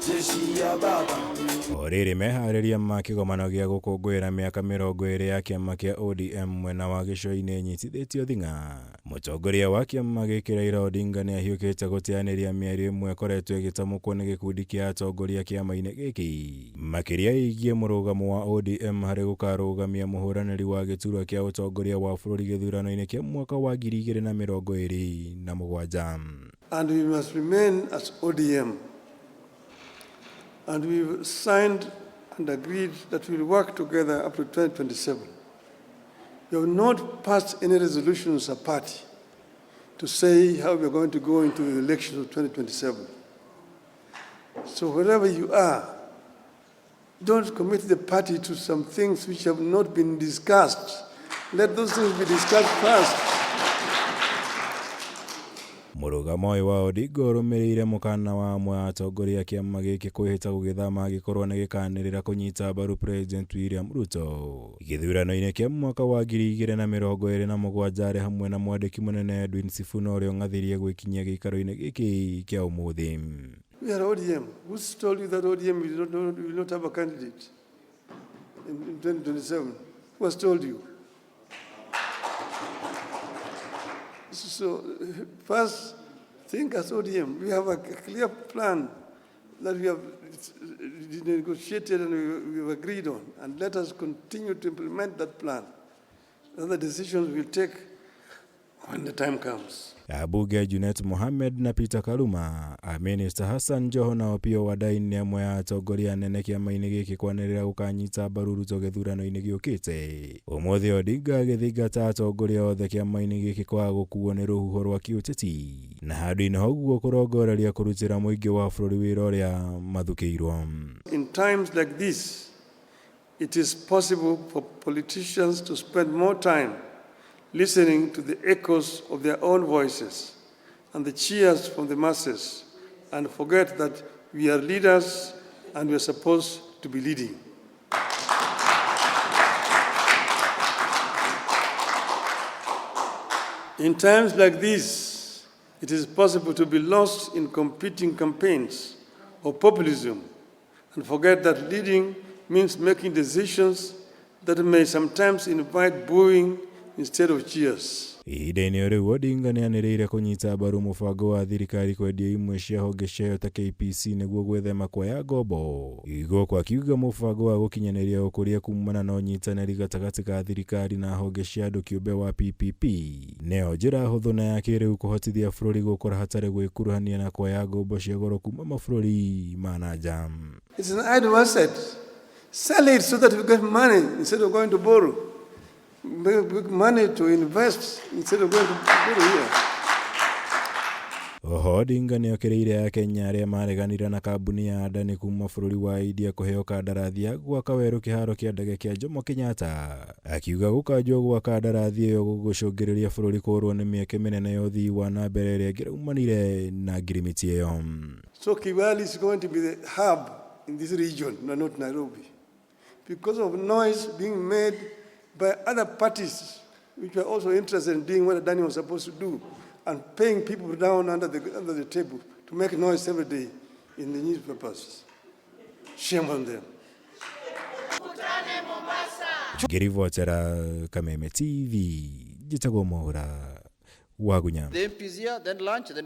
Jeshi ya baba. O rĩrĩ meharĩria ma kĩgomano gĩa gũkũngũĩra mĩaka 20 ya kĩama kĩa ODM mwena wa gĩcũa-inĩ nyitithĩtio thing'a. Mũtongoria wa kĩama gĩkĩ Raila Odinga nĩ ahiũkĩte gũteanĩria mĩario ĩmwe ĩkoretwo ĩgĩtamũkwo nĩ gĩkundi kĩa atongoria kĩama-inĩ gĩkĩ, makĩria ĩgiĩ mũrũgamo wa ODM harĩ gũkarũgamia mũhũranĩri wa gĩturwa kĩa ũtongoria wa bũrũri gĩthurano-inĩ kĩa mwaka wa 2027. And we must remain as ODM. And we've signed and agreed that we'll work together up to 2027. We have not passed any resolutions as a party to say how we're going to go into the elections of 2027. So wherever you are, don't commit the party to some things which have not been discussed. Let those things be discussed first. Mũrũgamo ũyũ wa Odinga ũrũmĩrĩire mũkana wa amwe a atongoria a kĩama gĩkĩ kwĩhĩta gũgĩthama angĩkorwo nĩ gĩkanĩrĩra kũnyita mbaru President William Ruto gĩthurano-inĩ kĩa mwaka wa 2027, arĩ hamwe na mwandĩki mũnene Edwin Sifuna ũrĩa ũng'athirie gwĩkinyia gĩikaro-inĩ gĩkĩ kĩa ũmũthĩ. We are ODM. Who's told you that ODM will not have a candidate in 2027? Who has told you? So first, think as ODM. We have a clear plan that we have negotiated and we have agreed on, and let us continue to implement that plan. Other decisions we'll take when the time comes. Abunge Junet Mohamed na Peter Kaluma, a Minister Hassan Joho na Opiyo Wandayi nĩ amwe a atongoria anene kĩama-inĩ gĩkĩ kwanĩrĩra gũkanyita mbaru Ruto gĩthurano-inĩ gĩũkĩte. Ũmũthĩ Odinga agĩthingata atongoria othe kĩama-inĩ gĩkĩ kwaga gũkuo nĩ rũhuho rwa kĩũteti na handũ-inĩ ha ũguo kũrongoreria kũrutĩra mũingĩ wa bũrũri wĩra ũrĩa mathukĩirwo. In times like this, it is possible for politicians to spend more time listening to the echoes of their own voices and the cheers from the masses, and forget that we are leaders and we are supposed to be leading. In times like these, it is possible to be lost in competing campaigns or populism and forget that leading means making decisions that may sometimes invite booing instead of cheers. Ihinda-inĩ o rĩu Odinga nĩanĩrĩire kũnyita mbaru mũbango wa thirikari kwendia imwe cia honge ciayo ta KPC nĩguo gwĩthema kuoya ngombo, gũkũ akiuga mũbango wa gũkinyanĩria ũkũria kumana na ũnyitanĩri gatagatĩ ka thirikari na honge cia andũ kĩũmbe wa PPP nĩyo njĩra hũthũ na ya kĩrĩu kũhotithia bũrũri gũkũra hatarĩ gwĩkuruhania na kuoya ngombo cia goro kuma mabũrũri ma na nja. It's an idle asset. Sell it so that we get money instead of going to borrow. Make money to invest instead of going to borrow here. Oho Odinga nĩokĩrĩire akenya arĩa mareganire na kambuni ya Adani kuma bũrũri wa India kũheo kandarathi ya gwaka werũ kĩharo kĩa ndege kĩa Jomo Kenyatta, akiuga gũkanjwo gwa kandarathi ĩyo gũgũcũngĩrĩria bũrũri kũrwo nĩ mĩeke mĩnene ya ũthii wa na mbere ĩrĩa ĩngĩraumanire na ngirimiti ĩyo. So Kigali is going to be the hub in this region, no, not Nairobi, because of noise being made by other parties which were also interested in doing what Adani was supposed to do and paying people down under the table to make noise every day in the newspapers. Shame on them. Ngĩribotera Kameme TV, njĩtagwo Mwaura Wagunya. The MPs here, then lunch, then